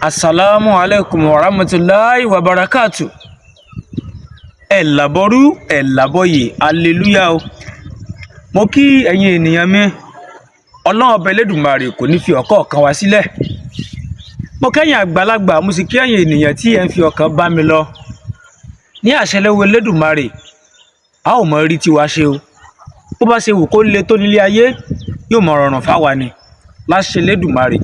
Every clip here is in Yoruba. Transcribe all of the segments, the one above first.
Asalaamu alaikum wa rahmatulahi wa barakatu. Ẹ làbọrú, ẹ làbọyè, aleluya o. Mo kí ẹ̀yin ènìyàn mi. Ọlọ́run Ọba Elédùmarè kò ní fi ọ̀kọ̀ọ̀kan wá sílẹ̀. Mo kẹ́yìn àgbàlagbà, mo sì kí ẹ̀yin ènìyàn tí ẹ̀ ń fi ọkàn bá mi lọ. Ní àṣẹ lọ́wọ́ Elédùmarè, a ó mọ rí tiwa ṣe o. Bó bá ṣe wù kó le tó nílé ayé, yóò mọ rọrùn fáwa ni. Láṣẹ Elédùmarè,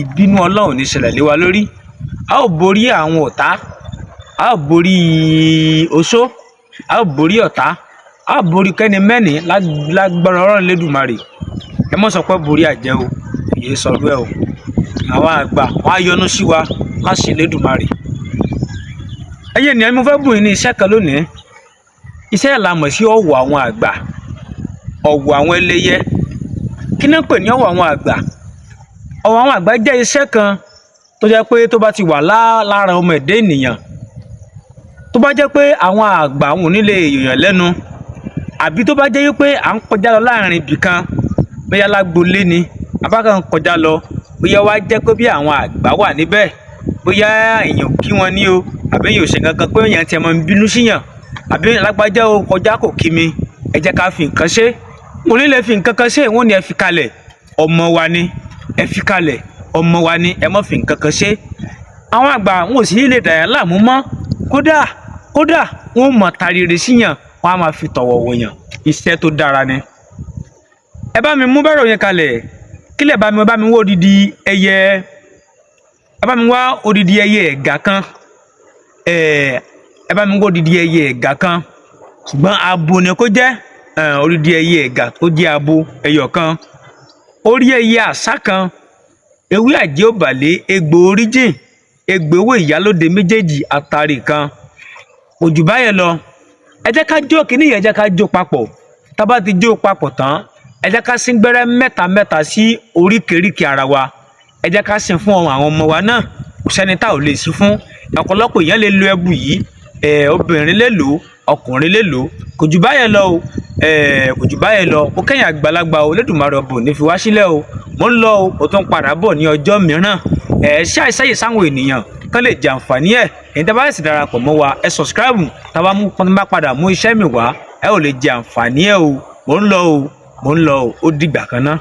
ìbínú Ọlọ́run ò ní ṣẹlẹ̀ lé wa lórí. A ó borí àwọn ọ̀tá, a ó borí oṣó, a ó borí ọ̀tá, a ó borí kẹ́ni mẹ́ni lágbára Ọlọ́run Elédùmarè. Ẹ má sọ pé borí àjẹ́ o, èyí sọrú ẹ o. Àwọn àgbà wọn á yọ́nú sí wa láṣẹ Elédùmarè. Ẹ̀yin ènìyàn, mo fẹ́ bùn yín ní iṣẹ́ kan lónìí. Iṣẹ́ yẹn la mọ̀ sí ọ̀wọ̀ àwọn àgbà, ọ̀wọ̀ àwọn ẹlẹ́yẹ. Kí ni wọ́n ń pè ní ọ̀wọ̀ àwọn àgbà? Ọ̀wọ̀ àwọn àgbà jẹ́ iṣẹ́ kan tó jẹ́ pé tó bá ti wà lára ọmọ ẹ̀dá ènìyàn, tó bá jẹ́ pé àwọn àgbà wọn ò ní lè yọ̀yàn lẹ́nu, àbí tó bá jẹ́ wípé à ń kọjá lọ láàrin ibì kan, bóyá lágbolé ni, a bá kàn ń kọjá lọ, bóyá wá jẹ́ pé bí àwọn àgbà wà níbẹ̀, bóyá èèyàn kí wọn ní o, àbí èèyàn ò ṣe nǹkan kan pé èèyàn tiẹ̀ máa ń bínú síyàn, àbí lágbájá o kọjá kò kí mi, ẹ jẹ́ ká fi nǹkan ṣe. Wọn ò ní lè fi nǹkan kan ṣe, wọ́n ní ẹ fi kalẹ̀, ọmọ wa ni, ẹ fi kalẹ̀, ọmọ wa ni, ẹ má fi nǹkan kan ṣe. Àwọn àgbà wọn ò sì ní lè dà yàn láàmú mọ́. Kódà, kódà wọn ò mọ̀ tarire síyàn, wọn á máa fi tọ̀wọ̀ wòyàn. Iṣẹ́ tó dára ni. Ẹ bá mi mú bẹ́rù yẹn kalẹ̀. Kílẹ̀ bá mi wá odidi ẹyẹ, ẹ bá mi wá odidi ẹyẹ ẹ̀gà kan. Ẹ bá mi wá odidi ẹyẹ ẹ̀gà kan. Ṣùgbọ́n abo ni kó jẹ́, odidi ẹyẹ ẹ̀gà tó jẹ́ abo ẹyọ kan. Orí ẹyẹ àṣá kan, ewé àjẹ́ òbàlé, egbò oríjìn, egbò ewé ìyálóde méjèèjì, àtàrí kan. Kò jù báyẹn lọ. Ẹ jẹ́ ká jó kíní yẹn, ẹ jẹ́ ká jó papọ̀. Tá bá ti jó papọ̀ tán, ẹ jẹ́ ká sín gbẹ́rẹ́ mẹ́ta mẹ́ta sí oríkèéríkèé ara wa. Ẹ jẹ́ ká sín fún àwọn ọmọ wa náà. Kò sẹ́ni tá ò lè sí fún. Ọ̀pọ̀lọpọ̀ èèyàn lè lo ẹbu yìí. Obìnrin lè lò ó, ọkùnrin lè lò ó. Kò jù báyẹn lọ o. Kò jù báyẹn lọ. Mo kẹ́yìn àgbàlagbà o, Elédùmarè ọba ò ní fi wá sílẹ̀ o. Mo ń lọ o, mo tún padà bọ̀ ní ọjọ́ mìíràn. Ẹ ṣe àìsàyè sáwọn ènìyàn kán lè jàǹfààní ẹ̀. Ẹ̀yin tí a bá sì darapọ̀ mọ́ wa, ẹ subscribe. Tá a bá mú bá padà mú iṣẹ́ mi wá, ẹ ò lè jàǹfààní ẹ̀ o. Mo ń lọ o, mo ń lọ o. Ó dìgbà kan náà.